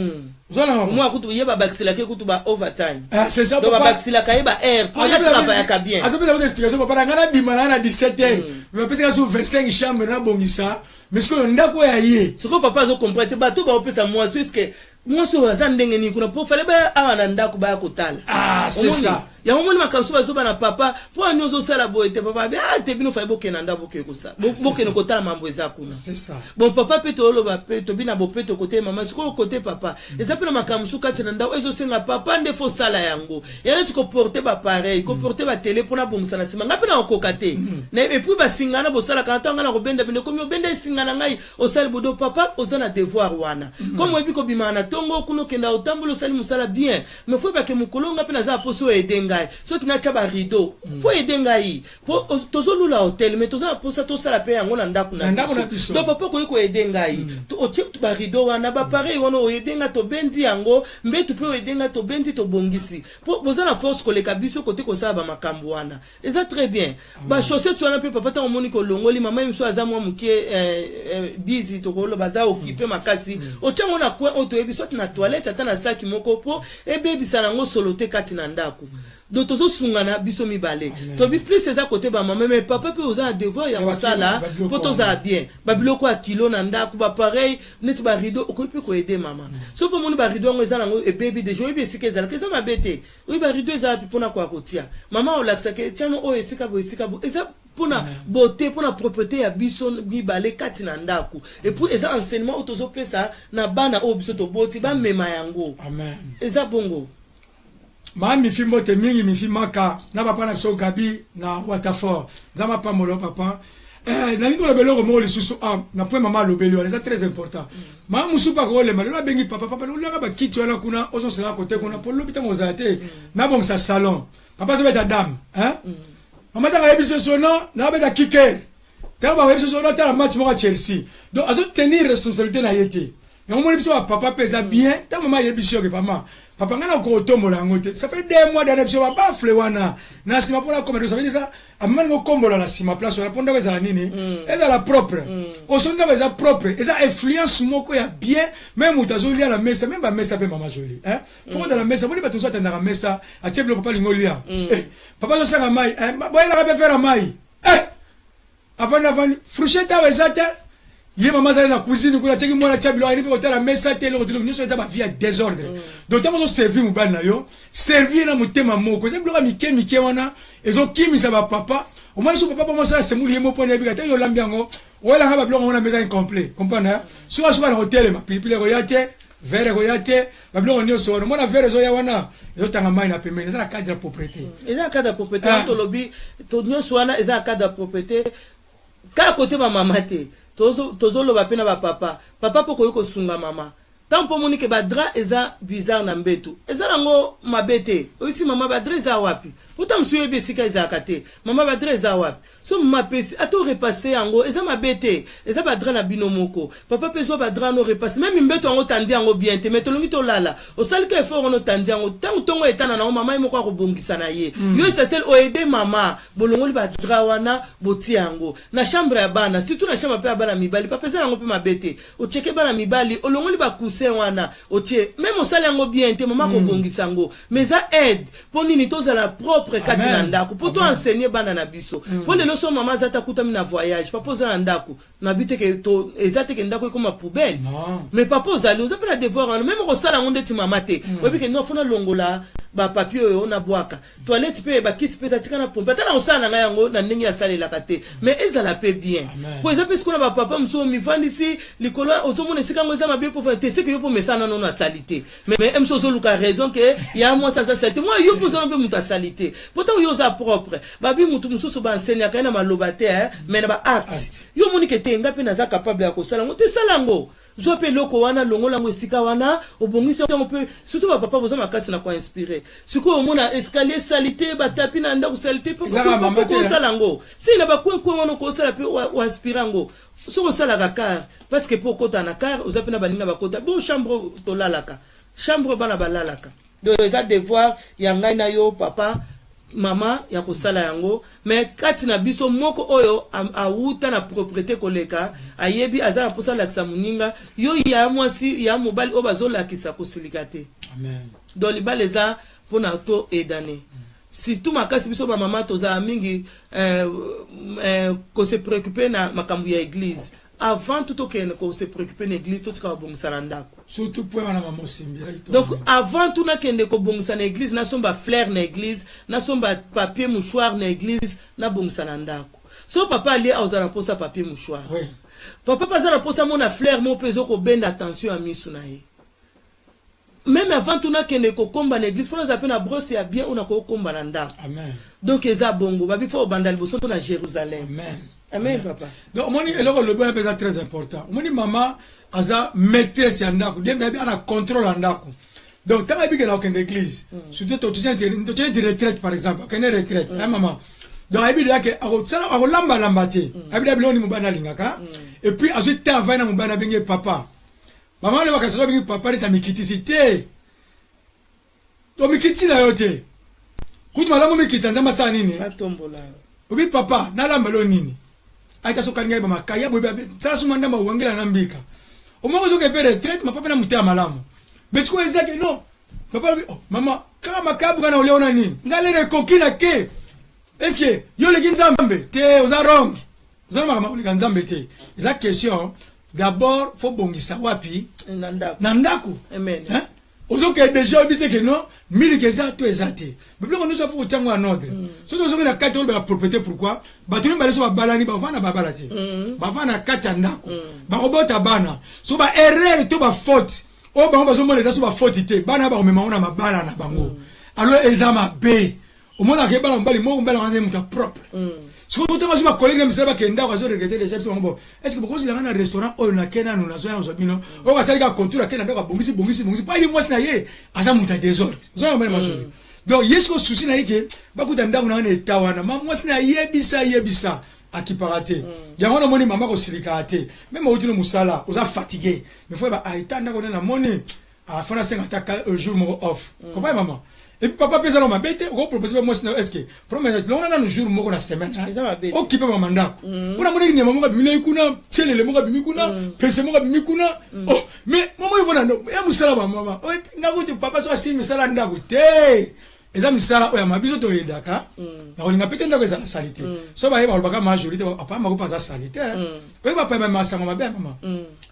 Ozala mama. Mwa kutu ye babakiselaka kutu ba overtime. Ah, c'est ça. Donc papa. Babakiselaka ye ba heure po ye travaillaka bien. Azopesa kuta explication: papa na ngai, nabima na 17 heures, mais bapesaka so 25 chambre nabongisa. Mais sikoyo ndako ya ye. Sikoyo papa azocomprendre te bato baopesa mwasi, eske mwasi oyo aza ndenge nini kuna, po fale baya awa na ndako, baya kotala. Ah, c'est Omoni? ça. Yango moni makambo so bazoba na papa mpo ani ozosala boye te. Papa abe: ah te, bino fale bokende na ndako, bokende kosala, bokende kotala mambo eza kuna. C'est ça. Bon, papa mpe tooloba mpe tobina bopeto kote mama. Sikoyo kote papa eza mpe na makambo mosusu kati na ndako ezosenga papa nde faut sala yango. Ya neti koporter baappareil, koporter batélé mpona bongisa na nsima, ngai mpe na kokoka te. Et puis basinga na bosalaka na ntango ngai na kobenda bende, komi obenda esinga na ngai, osali bodo. Papa oza na devoir wana. Comme oyebi kobimaka na ntongo kuna, okenda otambola, osali mosala bien, mais faut ebake mokolo ngai mpe naza na poso oyo ede ngai. Soki natya barideau, faut ede ngai, po tozolula hotel, mais toza na posa tosala mpe yango na ndako. Na ndako na biso. Donc papa okoki koaider ngai. Otie barideau wana, baappareil wana, oaider ngai, tobendi yango, mbetu mpe oaider ngai, tobendi, tobongisi, po boza na force koleka biso kote kosala bamakambo wana. Eza très bien. Bachaussette wana mpe papa, ntango omoni kolongoli, mama ye mosusu aza mwa moke busy, tokoloba aza occupé makasi, otia yango na coin oyo toyebi, soit na toilette, ata na saki moko, mpo ebebisa nango solo te kati na ndako. Donc tozosungana biso mibale. Tobi plus eza kote bamama, mais papa mpe oza na devoir ya Ya kosala babiloko mpo tozala bien. Babiloko ya kilo na ndako, baappareil neti barideau, okoki mpe koaider mama. So mpo omoni barideau yango eza nango ebebi déjà, oyebi esika ezalaka, eza mabe te. Oyebi barideau eza wapi mpona koya kotia, mama olakisaka etiano oyo esika boye, esika boye. Eza mpona beauté, mpona propreté ya biso mibale kati na ndako. Et puis eza enseignement oyo tozopesa na bana oyo biso toboti, bamema yango. Amen. Eza bongo. Maa mifi, mbote mingi mifi maka na papa na biso Gabi na Waterfort. Nzambe apambola yo, papa. Nalingi koloba eloko moko lisusu. Ah, na point mama alobeli wana eza très important. Mama mosusu mpe akolemba lelo, abengi papa: papa, olaka bakiti wana kuna, ozosela kote kuna, po lobi ntango ozala te, nabongisa salon. Papa azobeta dame, hein? Mama ntango ayebi so non, naobeta kicker, ntango bakoyebi so natala match moko ya Chelsea. Donc azotenir responsabilité na ye te. Yango moni biso bapapa mpe eza bien ntango mama ayebi so yoke: pama, papa, ngai nakoka kotombola yango te, ça fait 2 mois dana biso babafle wana na nsima mpona koma. Donc ça veut dire ça, amama ningi okombola na nsima place wana mpo ndako ezala nini? Ezala propre. Oso ndako eza propre, eza influence moko ya bien. Même moto azolia na mesa, même bamesa mpe, mama joli, faut kota na mesa, moni bato mosusu atandaka mesa, atie biloko, papa alingi olia. Papa azosanga mai, boyelaka mpe fere mai. Avandi, avandi, fourchette awa eza te. Ye mama azali na cuisine kuna, atiaki mwana, atia biloko, ayeli mpe kotala mesa te, eloko te, eloko nyonso eza bavie ya désordre. Donc ntango ozoservir mobali na yo, servir ye na motema moko. Eza biloko ya mike mike wana ezokimisa bapapa. Omoni so papa mosala semulu ye moko, mpona yebika te, yo olambi yango, oyelanga babiloko yango na mesa incomplet, comprendre? Suka suka na kotelema, pilipili ekoya te, verre ekoya te, babiloko nyonso wana. Omona verre ezoya wana, ezotanga mai na pembeni. Eza na cadre ya propreté. Eza na cadre ya propreté. Wana tolobi to nyonso wana eza na cadre ya propreté. Kaka kote bamama te, tozoloba mpe na bapapa. Papa mpo koyi kosunga mama ntango mpo omoni ke badrap eza bizarre na mbeto, eza nango mabe te. Oyebisi mama: "Badrap eza wapi?" Pota mosusu oyebi esika ezalaka te. "Mama, badrap eza wapi?" So mama apesi, ata orepasse yango, eza mabe te. Eza badrap na bino moko. Papa mpe zwa badrap wana, orepasse même mbeto yango. Otandi yango bien te, mais tolongi tolala, osali ka effort wana, otandi yango. Ntango ntongo etana nango, mama ye moko akobongisa na ye. Yo essentiel oaider mama, bolongoli badrap wana, botia yango na chambre ya bana, surtout na chambre mpe ya bana mibali. Papa, eza yango mpe mabe te. Ochecker bana mibali, olongoli bacoussin wana, otie. Même osali yango bien te, mama akobongisa yango, mais eza aide. Mpo nini? Tozala propre kati na ndako mpo toenseigner bana na biso. Mpo lelo so mama aza takutami na voyage, papa oza na ndako, nabi teke to eza teke ndako ekoma poubelle. Mais papa ozali, oza mpe na devoir wana. Même kosala yango ndeti mama te, oyebi ke no, fona longola bapapier oyo nabwaka toilette, mpe bakisi mpe eza tika na pompe. Ata na kosala na ngai yango na ndenge asalelaka te, mais ezala mpe bien. Po eza mpe sikoyo na bapapa mosusu mivandisi likolo, ozomona esika yango eza mabe, po te seke yo mpo mesana nano asali te. Mais mosu ozoluka raison ke ya mwasi aza sali te. Mwa yo mpo ozala mpe moto asali te, po ntango yo oza propre, babi motu mosusu baenseignaka ye na maloba te, mais na baacte. Yo omoni ke te, nga mpe naza capable ya kosala yango te, sala yango. Zwa mpe eloko wana, longola yango esika wana, obongisi yango mpe. Surtout bapapa boza makasi na koinspirer. Sikoyo omona escalier sali te, batapi na ndako sali te, okosala yango si na bacoin-coin wana, okosala mpe oinspirer yango. Soki osalaka car, parce que mpo okota na car, oza mpe na baninga bakota bo chambre tolalaka, chambre bana balalaka. Donc eza devoir ya ngai na yo, papa, mama, ya kosala yango. Mais kati na biso moko oyo awuta na propreté koleka, ayebi aza na mposa alakisa moninga. Yo ya mwasi, ya mobali oyo bazolakisa, kosilika te. Donc libala eza mpona to aidana, surtout makasi biso bamama tozala mingi kose préoccuper na makambo ya église. Avant tout tokende kose préoccuper na église, totika kobongisa na ndako. Surtout point wana, mama, osimbi. Donc avant tout nakende kobongisa na église, nasomba fleur na église, nasomba papier mouchoir na église, nabongisa na ndako. So papa alie, azala na mposa papier mouchoir. Papa mpe aza na mposa mona fleur moko mpe ezokobenda attention ya misu na ye. Même avant tout nakende kokomba na église, fo nazala mpe na brosse ya bien oyo nakokomba na ndako. Donc eza bongo, babi fo obanda liboso to na Jérusalem. Amen. Amen, papa. Donc omoni eloko olobi wana mpe eza très important. Omoni, mama aza maîtresse ya ndako, dembe ayebi ana contrôle ya ndako. Donc ntango ayebi ke na kokende église, surtout totia neti retraite par exemple, akende retraite na mama, donc ayebi deya ke akosala, akolambalamba te. Ayebi deya biloko nini mobali alingaka. Et puis azwi temps avai na mobali, abengi ye papa. Mama wana bakasi abengi papa neti amikitisi te. Omikitisi na yo te, kutu malamu omikitisa, Nzambe asala nini? Atombola. Obi: "Papa, nalambela oyo nini?" Aita soki alingai bamakaya boye, sala suma ndambo, awangela na mbika. Omoko soki epe retraite, mapa mpe na motema malamu. Mais sikoyo ezaki non, papa alobi: "Oh, mama, kaka makabu kana olia wana nini? Nga lelo ekoki na ke." Est-ce yo oleki Nzambe te? Oza wrong, oza na makambo koleka Nzambe te. Eza question d'abord fo bongisa wapi? Na ndako. Na ndako. Amen. Hein? Ozokende déjà, oyebi te ke non, miliki eza to eza te. Biloko nyonso afo kotiango en ordre. Soki ozoki na kati, olobela propreté. Pourquoi bato mibale so babalani, bavanda, babala te, bavanda na kati ya ndako, bakobota bana. So baerreur to bafaute oyo bango bazomona eza so bafaute te, bana bakomema ngo na mabala na bango. Alors eza mabe. Omonaka ye bana mobali moko, mobali yango aza moto ya propre. Soki otonga so bacollègue na misala bakende ndako, azoregretter déjà. Biso bango bon, est ce que bokozilanga na restaurant oyo nake nanu, nazoya nazwa bino? Oyo asali kaka contour, ake na ndako, abongisi, bongisi, bongisi, po ayebi mwasi na ye aza moto ya désordre. Ozanga mobali masoli. Donc ye siko souci na ye ke bakuta ndako na nga na eta wana. Ma mwasi na yebisa, yebisa, akipaka te. Yango namoni mama kosilikaka te. Même outi no mosala, oza fatigué, mais fo yeba eta ndako nde namoni afo nasenga ata jour moko off. Comprends, mama? Et puis papa mpe eza na mabe te, okopropose mpe mwasi na yo: est ce que problème longa nanu jour moko na semaine Eza mabe te. Okipe mama ndako? Mpo namoni nyama moko abimi kuna, tielele moko abimi kuna, pese moko abimi kuna. Oh, mais mama oyo mpona ya mosala bamama nga kutu papa so asili misala ndako te. Eza misala oyo ya biso toyedaka na kolinga mpe te ndako ezala sali te. So bayeba balobaka majorité apa mako mpe aza sali te. Oyeba pa masango mabe ya mama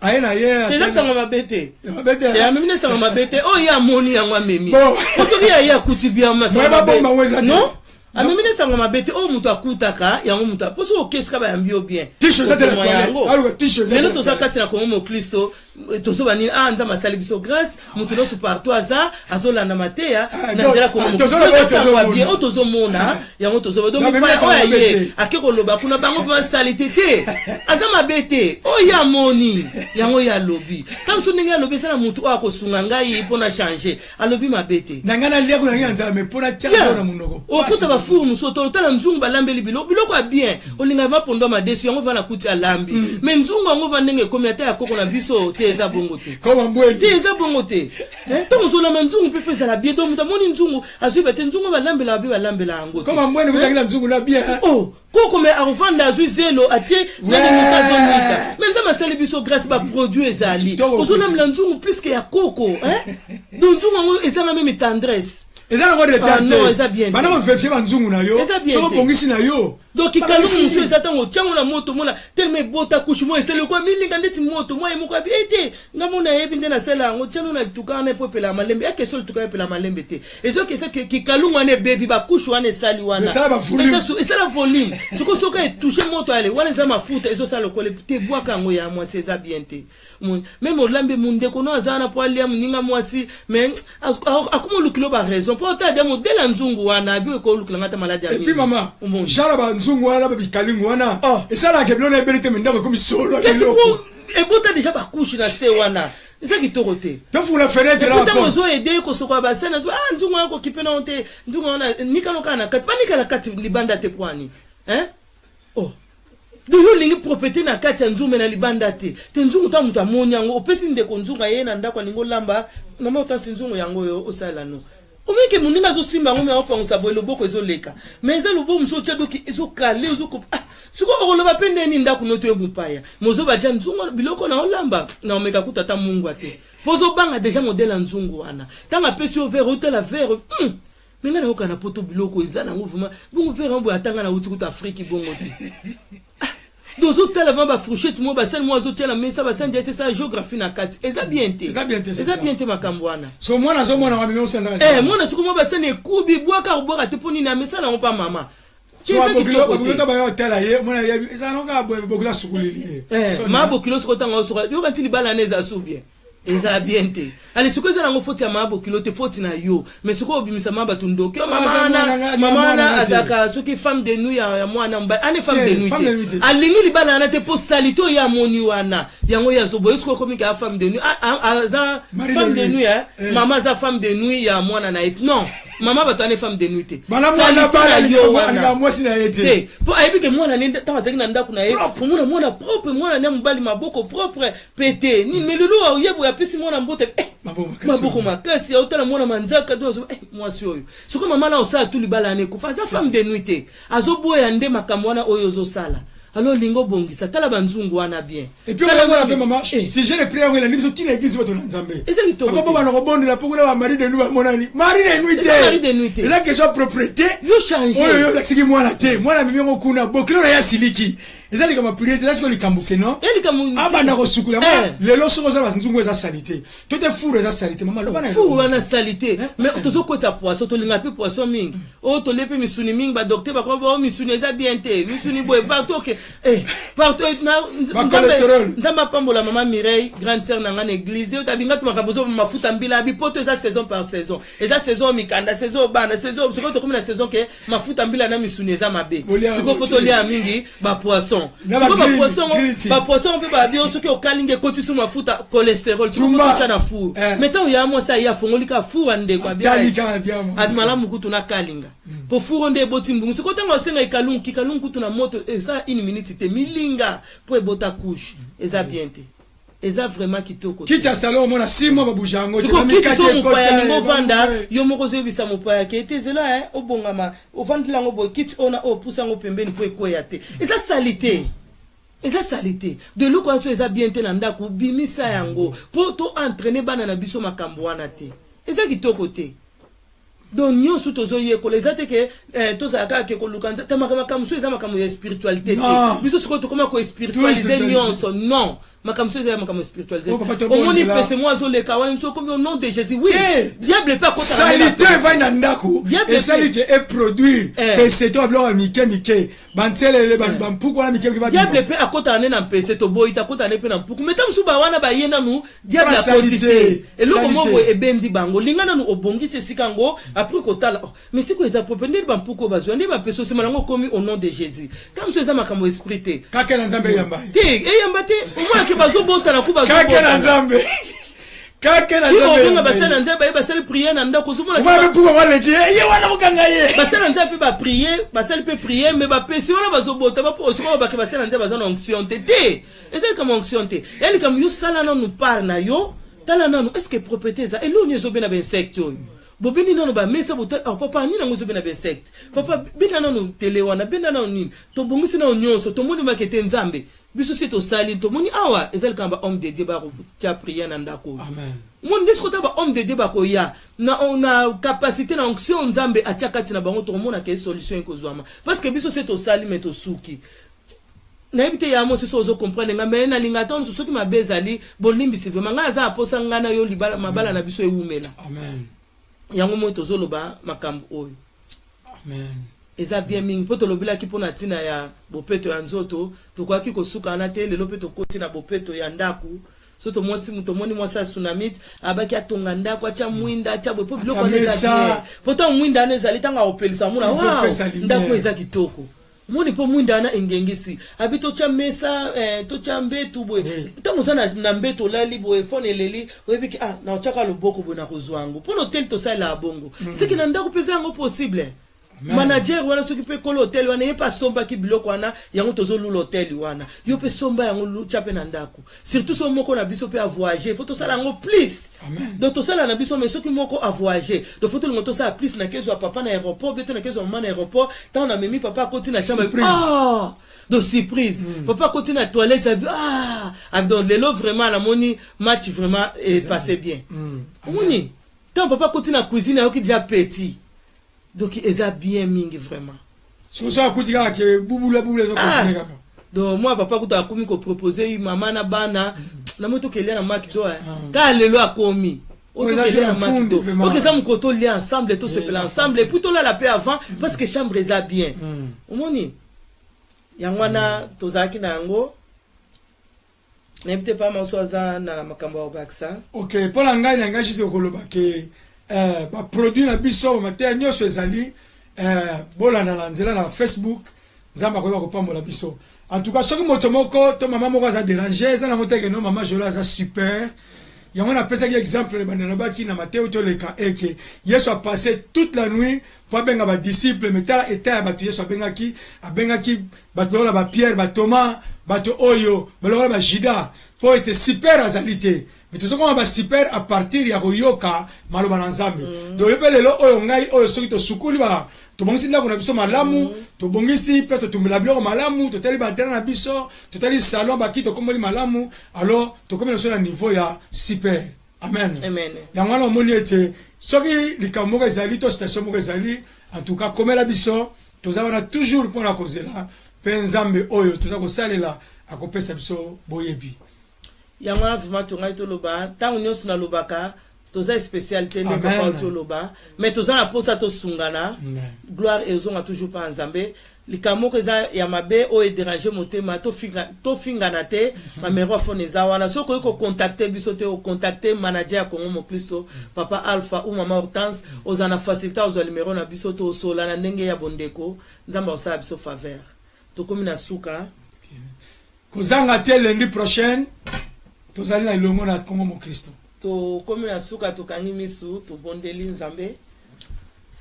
aye na ye. Eza sango mabe te. Mabe te. Amemi ne sango mabe te. Oyo ye amoni yango amemi. Bon. Po soki aye akuti bien masango Moye mabe. babomba yango eza te. Non, amemi ne sango mabe te. Oyo moto akutaka yango, moto po soki okesika bayambi yo bien. Tisho eza te na Okoma toilette. yango. Aluka tisho eza te Lelo na toza toilette. kati na Kongo Moklisto, tozoba nini? Ah, Nzambe asali biso grâce, moto nyonso partout aza azolanda mateya Ah, na donc, nzela Kongo ah, Moklisto. tozoloba oyo Toza sango ya tozomona. bien oyo tozomona yango tozoba. Donc Non, mais mopaya mais oyo sango mabe aye te. ake koloba kuna bango mpe basali te te, aza mabe te. Oyo ye amoni yango ye alobi. Ta mosu ndenge alobi eza na motu oyo akosunga ngai mpo na changer, alobi mabe te. Na ngai nalia kuna ngai na nzala, mais mpo natia yango na monoko. Okuta bafour mosusu, to otala nzungu balambeli biloko, biloko ya bien. Olinga va pondo ya madesu yango va na kuti alambi, mais nzungu yango va ndenge ekomi ata ya koko na biso te, eza bongo te. Koma mbweni. Te, eza bongo te. Ntango ozolamba nzungu mpe fo ezala bien. Donc moto amoni nzungu azwi te nzungu balambela babe balambela yango te. Koma mbweni kutaki na nzungu na bien. Oh, koko me akovanda azwi zelo atie nani moto azonika. Mais Nzambe asali biso grâce, baproduit ezali. Kitoko. Ozolambela nzungu plus que ya koko, hein? Donc nzungu yango ezanga même tendresse. Eza nango retard. Ah, non, eza bien te. Banda kovérifier banzungu na yo. Eza bien Soki te. obongisi na yo. Donc kalungu mosusu eza ntango otiango na moto, mona telema ebota couche mo esali okwa milinga ndeti moto mwa ye moko abi ete nga mona ayebi nde nasala yango. Tiano na lituka wana epo epela malembe ya question. Lituka epela malembe te, ezokesa kikalungu wana ebebi, bacouche wana esali wana. Esala bavolume. Esala volume. Sikoyo soki etouche moto ale wana eza mafuta ezosala lokola te, bwaka yango ya mwasi, eza bien te. Même olambi, mundeko no aza wana mpo alia moninga mwasi, mais akoma olukila baraison mpo ota adia modele ya nzungu wana abi ekolukila ata maladi ya Et puis mino. mama, Omoni. genre banzungu wana, babikalingu wana, Oh. esalaka biloko na ebele te, mais ndako ekomi solo ya Kasi biloko. po ebota déjà bacouche na se wana, eza kitoko te. Tofungula fenêtre na Ntango porte. ozoede kosokola basene, azo ah nzungu wana kokipe nango te. Nzungu wana nikano kaka na kati, banika na kati, libanda te kwani, hein? Oh, donc yo olingi propreté na kati ya nzungu, mais na libanda te te. Nzungu ntango moto amoni yango, opesi ndeko nzungu, aye na ndako, alingi olamba, mama otansi nzungu yango oyo osalela no, omeke moninga azosimba yango, mais aopangusa boye loboko ezoleka, mais eza loboko mosusu otya doki ezokale ezoko. Ah, sikoyo okoloba mpe ndeni ndako no to ye mopaya mozoba dia nzungu biloko na olamba na omeka kuta ata mungwa te, mpo ozobanga déjà modèle ya nzungu wana. Ntango apesi yo verre, otala verre, mais ngai nayoka na poto biloko eza nango vraiment bongo. Verre yango boye, ata ngai nauti kuta Afrique bongo te. Tozotala vraiment bafourchette mo basali mo azotia na mesa, basali dia esesa géographie na kati, eza bien te. Eza bien te, c'est Eza ça. bien te makambo wana. So mwana azomona wamemi osala. Eh, mwana soki mo basani ekubi bwaka, kobwaka te. Mpo nini amesala yango mpa mama? Te, eza kitoko Babokilo te. to baya otala ye, mwana yebi eza nango kaka boye, bokilo asukuleli ye. Eh, ma bokilo soki otanga osoka yoka nti libala wana eza su bien, eza bien te. Ale sikoyo eza nango foti ya maa bokilo te, foti na yo. Mais sikoyo obimisa ma bato ndoki oyo mama Aza wana. mwana nga- Mama mwana wana nga te. azalaka soki femme de nuit ya mwana mobali ane femme Te, de nuit femme de nuit te. te. Alingi libala wana te mpo saleté oyo amoni wana yango ye azoboye. Sikoyo okomi kaka femme de nuit. Ah, ah, aza Mari femme de de nuit. nuit, eh. Eh. Mama aza femme de nuit ya mwana na ye. Non, mama bato ane femme de nuit te. Bana mwana Saleté bana na yo wana. alingaka mwasi na ye te. Te, mpo ayebi ke mwana ne ntango azalaki na ndako na ye, omona mwana propre, mwana ne mobali maboko propre pe te nini. Mais lelo oyeboye apesi mwana mbote, eh, Maboko makasi. Maboko makasi, aotala mwana manzaka do azo eh, mwasi oyo sikoyo mama na osala tu libala wana ekufa. Aza femme de nuit te, azoboya nde makambo wana oyo ozosala. Alors olingi obongisa, tala banzungu wana bien. Et puis Tala omona mpe mama, Eh. sujet de prière yango elandi biso ntina église, bato na Nzambe. Eza kitoko Papa te. bo bana kobondela mpo kuna bamari de nuit bamonani mari de nuit Eza mari te. de nuit te. Eza question ya propreté. Yo change. Oyo yo olakisiki mwana te, mwana amemi yango kuna, bokilo na ye asiliki. Eza likambo ya prière te, eza sikoyo likambo keno Ya likambo. Abanda kosukula. Eh. Mwana lelo soki oza banzungu eza saleté to te, four eza saleté, mama loba na Four wana saleté, mais saleté. tozokotisa poisson, tolinga mpe poisson mingi oyo tolie mpe misuni mingi. Badocteur bakoma bao misuni eza bien te, misuni boye partout oke, eh, partout eh, Ba cholestérol. Nzambe apambola mama Mireille, grande sœur na nga na église oyo tabinga to makambo ozo mafuta mbila bipoto. Eza saison par saison, eza saison mikanda, saison bana, saison. Sikoyo tokomi na saison ke mafuta mbila na misuni eza mabe. Bolia Sikoyo fo yango te. tolia mingi bapoisson. Na ba Sikoyo bapoisson, green tea. bapoisson mpe babi oyo soki okalingi ekotisi mafuta, cholestérol. Sikoyo Tumba. totya na four. Eh. Mais ntango ya mwasi aye afongoli kaka four ya ndeko abi Atali kaka bia abi malamu kutu na kalinga po four nde eboti mbungu. Sikoyo ntango asenga ekalungu, kikalungu kutu na moto eza une minute te, milinga mpo ebota couche. Eza bien te, eza vraiment kitoko te. Kiti ya salon omona 6 mois babouge yango te. Sikoyo kiti Bamikate so mopaya ekota, alingi ovanda, yo moko ozoyebisa mopaya ke ete ezela e obongama, ovandela yango boye, kiti oyo na oyo opusa yango pembeni mpo ekweya te. Eza saleté, eza saleté de eloko wana. So eza bien te na ndako, bimisa yango mpo to entraîne bana na biso makambo wana te, eza kitoko te. Donc nyonso tozoyekola eza te ke tozala kaka ke koluka nzambe te. Makambo mosusu eza makambo ya spiritualité te. Non. Biso sikoyo tokoma kospiritualize Tout nyonso. Non, makambo mosusu eza ya makambo ya spiritualize. Oh, papa, Omoni tobondela. pese mo azoleka wana, biso okomi au nom de Jésus, oui. Eh. Diable mpe akotaka nde na Salite evai na ndako Diable esali ke eproduire Eh. pese to babiloko ya mike mike, bantielele, bampuku wana mike mike babima. Diable mpe akɔtaka nde na mpese, toboyi te, akɔtaka nde mpe na mpuku. Mais ta mosusu bawana baye nanu, diable Mpona akoti te. salite, Eloko salite. moko boye ebendi bango. Linga nanu obongisi esika yango, après kotala, oh, mais sikoyo eza propre nde bampuku oyo bazwa nde bapese osima nango okomi au nom de Jésus. Ta mosusu eza makambo esprit te. Kake na Nzambe eyamba ye. Te, eyamba te, omonake bazobotana ku Kake na bazobotana. Nzambe, kake na Ti Nzambe obenga eyamba basali na ye. Nzambe, baye basali priere na ndako, ozomona Omona mpe mpuku yango aleki ye, ye wana kokanga ye. Basali na Nzambe mpe baprie, basali mpe priere, mais bapesi wana bazobota. Sikoyo bake basali na Nzambe baza na onction te. Te, eza likambo ya onction te, eya likambo yo sala nanu part na yo. Tala nanu, est ce que propriété eza eloko nini ezobenda bainsecte oyo? Bobendi nanu bamesa, botali, oh, papa, nini yango ezobenda bainsecte? Papa, benda nanu tele wana, benda nanu nini. Tobongisi nanu nyonso, tomoni make te. Nzambe biso si tosali, tomoni awa eza likambo ba homme de Dieu bakotia priere na ndako oyo. Amen. Moni nde sikoyo ta bahomme de Dieu bakoya na capacité na onction Nzambe atia kati na bango, tokomona ke solution ekozwama, parce que biso se tosali, mais tosuki. Nayebi te ya mosi so ozocomprendre ngai, mais nalinga ata mosusu soki mabe ezali, bolimbisi. Vraiment ngai aza na posa ngai na yo libala, mabala na biso ewumela. Amen. Yango moi tozoloba makambo oyo. Amen. Eza bien mingi mpo tolobelaki mpo na ntina ya bopeto ya nzoto. Tokoki kosuka wana te. Lelo mpe tokoti na bopeto ya ndako. So tomoni mwasi ya Sunamite abaki atonga ndako, atya mwinda, atya boye mpo biloko wana eza mesa. bien, mpo ntango mwinda wana ezali, ntango akopelisa, mona wow, Ezopesa lumière. ndako eza kitoko. Moni mpo mwinda wana engengisi abi totya mesa, totya mbetu boye. Ntango oza na mbetu, olali boye, phone eleli, oyebi ke ah, na otyaka loboko boye na kozwa yango. Mpo na hotel tosalelaka bongo, seke na ndako mpe eza yango possible. Amen. Manager wana, soki mpe kolo hotel wana, ye mpe asombaki biloko wana, yango tozolula hotel wana, yo mpe somba yango, tya mpe na ndako. Surtout so moko na biso mpe avoyage, faut tosala yango plus. Amen. Donc tosala na biso, mais soki moko avoyage, donc faut tolinga tosala plus. Nakezwa papa na aéroport be to nakezwa mama na aéroport, ntango namemi papa akoti na chambre. Surprise. Ah, donc surprise, papa akoti na toilette, abi ah, abi donc lelo vraiment namoni match vraiment epasse bien. Omoni ntango papa akoti na cuisine, ayoki déjà petit, donc eza bien mingi vraiment. Soki so akuti kaka ke bubula bubula, ezokontinue kaka. Donc moi papa kuta akomi kopropose ye mama na bana, namoni tokelia na McDo, kaka lelo akomi. Oyo eza Otokelia na jeu ya mfundi, McDo. vraiment. Ok, eza mokolo tolia ensemble, tosepela ensemble, et puis tolala mpe avant, parce que chambre eza bien. Omoni yango wana tozalaki na yango. Nayebi te, pa maso aza na makambo ya kobakisa? Ok, mpo na ngai, na ngai juste koloba ke baproduit na biso, bamateya nyonso ezali, bolanda na nzela na Facebook. Nzambe akoyeba kopambola biso. En tout cas, soki moto moko to mama moko aza dérange, eza nango teke no mama Jolo aza super. Yango napesaki exemple banda nalobaki na Mateo toleka eke Yesu apasse toute la nuit mpo abenga badisciple. Mais tala eta ya bato Yesu abengaki. Abengaki bato lokola bapierre, bathomas, bato oyo balokola bajuda, mpo ete super azali te. Mais tozokoma basuper à partir ya koyoka maloba na Nzambe. Donc yo mpe lelo oyo, ngai oyo, soki tosukuli ba, tobongisi ndako na biso malamu, tobongisi mpe totumbela biloko malamu, totali badraps na biso, totali salon, baki tokomboli malamu, alors tokomi na biso na niveau ya super. Amen. Amen. Yango wana omoni ete soki likambo moko ezali to situation moko ezali, en tout cas komela biso, toza wana toujours mpona kozela, mpe Nzambe oyo toza kosalela akopesa biso boyebi. Yango wana vraiment tongai toloba ntango nyonso, nalobaka toza spécial te nde Amen. papa oti oloba, mais toza na mposa tosungana. Amen. Gloire ezonga toujours mpa Nzambe. Likambo moko eza ya mabe oyo edérange motema, tofingana te. Bamero ya phone eza wana. Soki okoki kocontacte biso te, ocontacte manager ya Congo Moklisto, papa Alpha ou mama Hortense, oza na facilité ozwa numero na biso, tosola na ndenge ya bondeko. Nzambe akosala biso faveur. Tokomi na suka. Kozanga te, lundi prochaine tozali na elongo na Congo Mokristo. Tokomi na suka, tokangi misu, tobondeli Nzambe.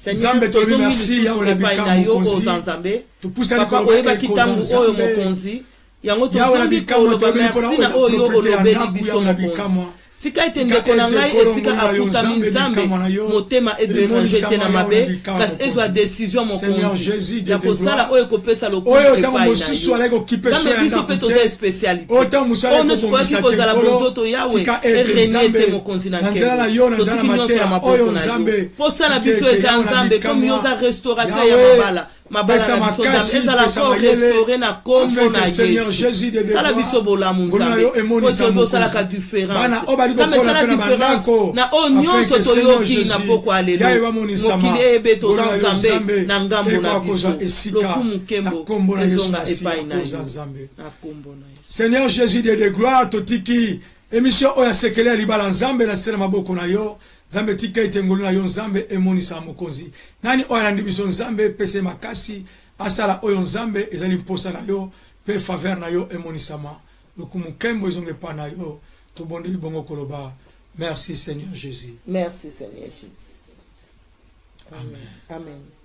Nzambe, tolobi merci, Yawe na epai na bikamwa, yo Mokonzi. oza Nzambe. Topusani Papa, koloba oyebaki ekoza ntango oyo, Nzambe. Mokonzi, yango Yawe na tozongi bikamwa, koloba tolobi mpona merci na oyo oyo propriété ya olobeli ndako, biso, Yawe na Mokonzi. bikamwa. Tika ete ndeko na ngai esika akutami Nzambe, motema e deranger te na mabe, kasi ezwa decision ya mokonzi ya kosala oyo ekopesa lokumu epai na yo. Nzambe, biso mpe toza especialite. Oyo nyonso ekoyaki kozala bonzoto, Yawe, e regner te, Mokonzi na nkembo. Totiki nyonso na maboko na yo. Posa na biso eza, Nzambe, comme yo oza restaurateur ya mabala, mabala na biso, Nzambe, ezala encore restauré na kombo na Yesu. Sala biso bolamu, Nzambe, po ete osalaka différence. Nzambe, sala différence na oyo nyonso toyoki na pokwa ya lelo. Mokili eyebe toza Nzambe na ngambo na biso. Lokumu, nkembo ezonga epai na yo na kombo na Yesu. Seigneur Jésus Dieu de gloire, totiki émission oyo ya sekele ya libala, Nzambe, na se na maboko na yo. Nzambe, tika ete ngolu na yo, Nzambe, emonisa mokonzi. Nani oyo alandi biso, Nzambe, epesa ye makasi asala oyo, Nzambe, ezali mposa na yo, mpe faveur na yo emonisama. Lokumu, nkembo ezonga epa na yo. Tobondeli bongo koloba merci, Seigneur Jésus. Merci, Seigneur Jésus. Amen. Amen.